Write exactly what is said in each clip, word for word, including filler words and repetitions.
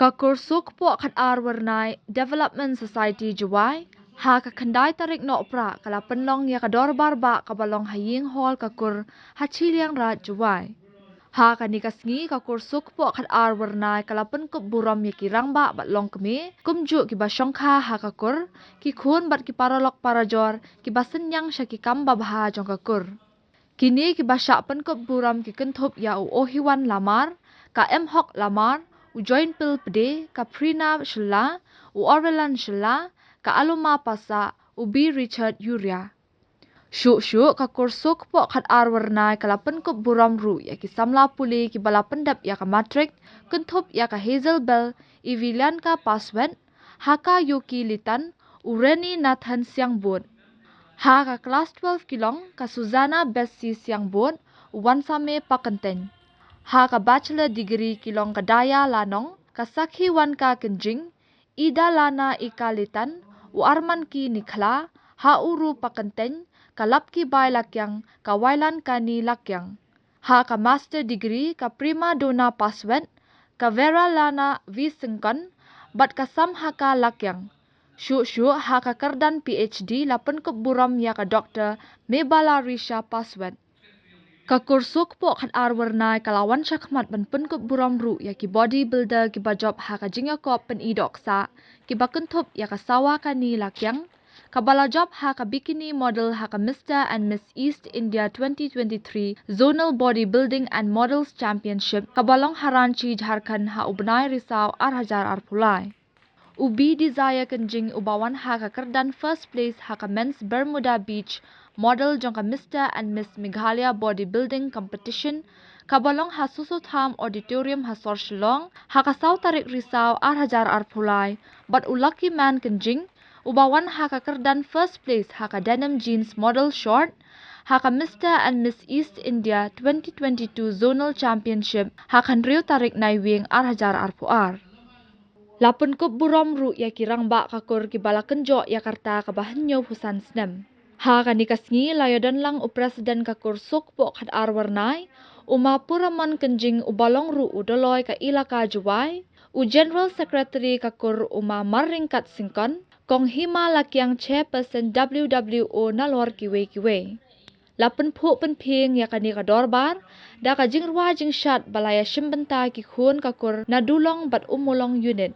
Ka Kur Suk Poh Khatar Wyrnai Development Society Jowai, ha ka khyndai tarik Nohprah ka la pynlong ïa ka dorbar bah kaba long ha ïing hall ka kur ha Chilliangraij Jowai. Ha kane ka sngi ka Kur Suk Poh Khatar Wyrnai ka la pynkup burom ïa ki rangbah bad longkmie, kumjuh kiba shongkha ha ka kur, ki khun bad ki paralok parajor kiba synñiang sha ki kam babha jong ka kur. Kine kiba shah pynkup burom ki kynthup ïa u Ohiwan Lamar, ka Emhok Lamar, u Joinpil Pde, ka Prina Shylla, u Orwelan Shylla, ka Aloma Passah, u B Richard Yuria. Shuh shuh ka Kur Suk Poh Khatar Wyrnai ka la pynkup burom ruh ïa ki samla pule kiba la pyndep ïa ka matrik, kynthup ïa ka Hazel Bell, Evilianka Passwet, Haka Yoki Litan, u Reni Nathan Siangbud. Ha ka klas twelve ki long ka Susanna Bessie Siangbud, u Wansame Pakyntein. Ha ka bachelor degree ki long ka Daya Lanong, ka Sakhi Wanka Kynjing, Ida Lana Ika Litan, u Armanki Nikhla, ha u Ru Pakyntein, ka Lapki Bai Lakiang, ka Wailan Kani Lakiang. Ha ka master degree ka Prima Dona Passwet, ka Vera Lana Visingkon, bad ka Samhaka Lakiang. Shuh shuh ha ka kyrdan P H D la pynkup burom ïa ka Doctor Mebala Risha Passwet. Ka Kur Suk Poh Khatar Wyrnai ka la wan shakhmat ban pynkup burom ruh ïa ki body builder kiba jop ha ka jingïakop pyni dohksah, kiba kynthup ïa ka Sawa Kani Lakiang, kaba la jop ha ka bikini model ha ka Mister and Miss East India twenty twenty-three Zonal Bodybuilding and Models Championship, kaba long ha Ranchi, Jharkhand, ha u bnai Risaw ar hajar arphew lai. U B Desire Kynjing uba wan ha ka kyrdan first place ha ka Men's Bermuda Beach Model jong ka Mister and Miss Meghalaya Bodybuilding Competition, kaba long ha Soso Tham Auditorium ha sor Shillong, ha ka saw tarik Risaw ar hajar arphew lai, bad u Lucky Man Kynjing, uba wan ha ka kyrdan first place ha ka Denim Jeans Model Short, ha ka Mister and Miss East India twenty twenty-two Zonal Championship, ha ka hynriew tarik Naiwieng ar hajar arphew ar. La pynkup burom ruh ïa ki rangbah ka kur kiba la kynjoh ïa ka rta kaba hynñiewphew san snem. Ha kane ka sngi la ïadon lang u President ka Kur Suk Poh Khatar Wyrnai, u Ma Puramon Kynjing uba long ruh u Doloi ka Elaka Jowai, u General Secretary ka kur u Ma Marryngkat Syngkon, Kong Hima Lakiang Chairperson W W O nalor kiwei kiwei. La pynphuh pynphieng ïa kane ka dorbar da ka jingrwai jingshad ba la ïashim bynta ki khun ka kur na Dulong bad Ummulong unit.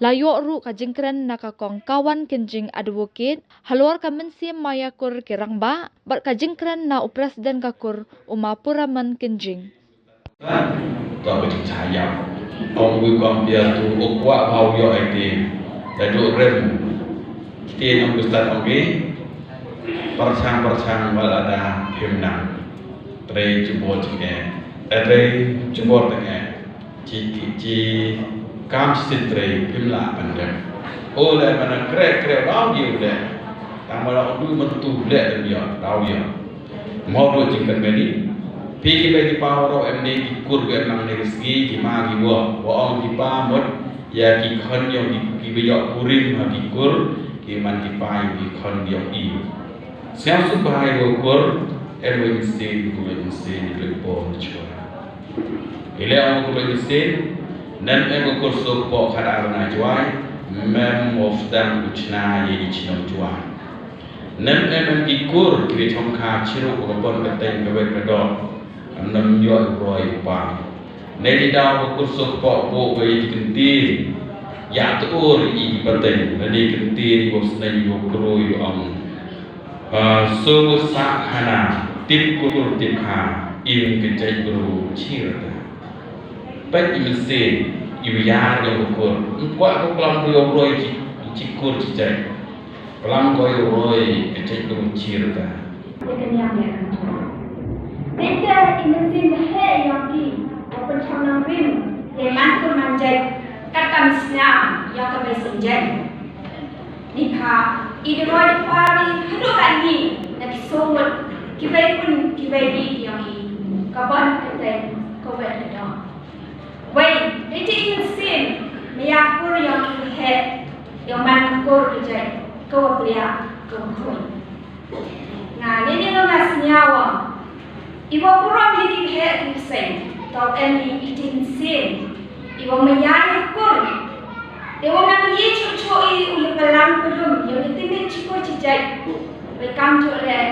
La ïoh ruh ka jingkren na ka Kong Kawan Kynjing Advocate halor ka mynsiem maïakur ki rangbah, bad ka jingkren na u President ka kur u Ma Puramon Kynjing. To ka jingshah ïap. Kong wi kong pia tu u kwah bha u ïoh ai ti. Da duk rem. Ti nong bistat ong wi. Pyrshang pyrshang wat lada phim nang. Trei jubor jingeh. Eh, trei jubor tengeh. Ci ci kam ci trei phim lah pandem. O le mana krek krek bau di u le. Tang mala u du mentu le dem ïa bau ïa. Mo do jingkynbeni. Phi ki ba ki pa waroh em ne ki kur ba em nang ne ki sngi ki ma ki wa. Wa ong ki pa mut ïa ki khon ïong ki ki ba ïoh kurim ha ki kur ki man ki pa ïong ki khon ïong i. Sngap suk ba hai wa kur em wa mynsiem ku wa mynsiem ku po chwa. Ile ong ku wa mynsiem nem em wa kur suk po khada na jwai mem wa fdang u chna ye i chnong jwai. Nem em em ki kur ki chong kha chiru ko bon ka teng ka wek ka dok. Nam yo roi pa. Ne di daw ko kur sok po po ko i kenti. Ya tur i pateng ne di kenti ko sneng ko kru yo am. So sa khana tip kur tip ha im ke jai kru chirta. Pek i mesin i yar yo kur. Kwa ko klam ko yo roi chi kur chi jai. Klam ko ïa u roi ka jait ka ruh chir ka. Ïa ka niam ïa ka ntu. Bynta i mynsiem he ïa ki, u pynchong nang rim, ïa man kur man jait, kat kam sñiaw ïa ka bai sien jait. Ni pha, i da roi da pari, haduh kat ni, na ki sumut, ki bai pun, ki bai di ïa i, ka ban ka teng, ka wet ka dong. Wei, dei te i mynsiem, me ïa kur ïa ki heh, ïa man ka kur ka jait, ka wa pliak, ka wa khuid. Nga, ne ne nga sñiaw wa. I wa burom ïa ki heh ki seng, tau em i i te i mynsiem. I wa me ïa ïa kur, Te u nang ïeit shuh shuh i u ïa pynlang pynlum ïa u ïa tymmen shikor shijait. Wei kam juh leh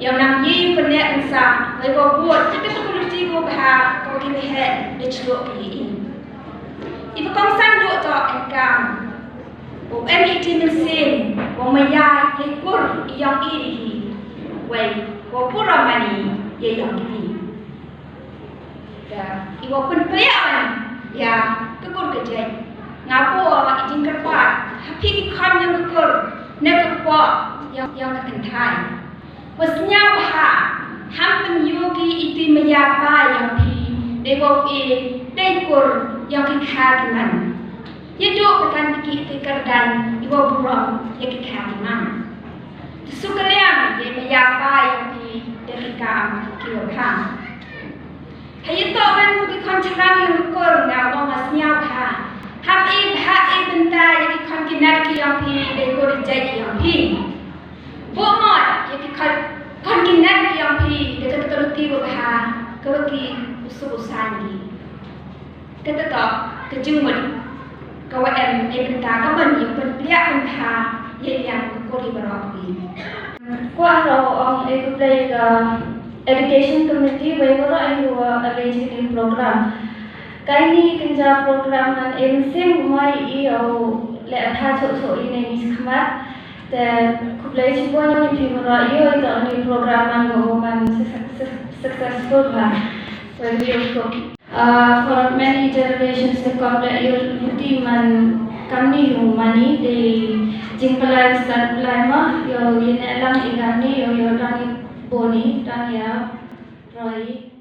ïa u nang ïeit pyneh pynsah wei u bud kita ki quality kiba bha kiba ki heh da shuh ki ïa i. Iba kongsan duh toh em kam. U em i tymmen sien u maya ïa i kur i ïong i ri hi. Wei u burom mani ïa i ïong i ri. Ïa, i wa pynplia wan ïa ka kur ka jait. Nga buh i jingkyrpad ha phi ki khon ïong ka kur ne ka kpoh ïong, ïong ka kynthai. Wa sñiaw bha, ham pynïoh ki i tui maya pa ïong phi, dei wa u e, dei kur ïong ki kha ki man. Ïa duh ka kan ki i tui kyrdan i wa burom ïa ki kha ki man. Te shu kylliang ïa i maya pa ïong phi da ki kam ki wa bha. Ha ïa toh man ki khon thrang ïong ka kur nga ong nga sñiaw bha. Ham e bha e bynta ïa ki khon ki nat ki ïong phi da i kur i jait ïong phi. Buh mot ïa ki khon, khon ki nat ki ïong phi da ka quality wa bha ka wa ki u suk u san ki. Kata toh ka jingmut ka wa em e bynta ka ban ïa pynpliah pynbha ïa ïa ka kur i baroh ki. Kwah ra ong e khublei ka education committee wei waroh i wa arrange kani program. Kaini kynja program ngan e mynsiem kumwai i o leh bha choh choh i ne ni khmat. Te khublei chibun ïa phi waroh ïa i toh ni program ngan go man successful bha. Wei ïa u Uh, for many generations to come, that you, you team man kamni hu mani, they jingpalai start palai ma, yo yene lang i kamni, yo yo rani boni, rani ya, roi.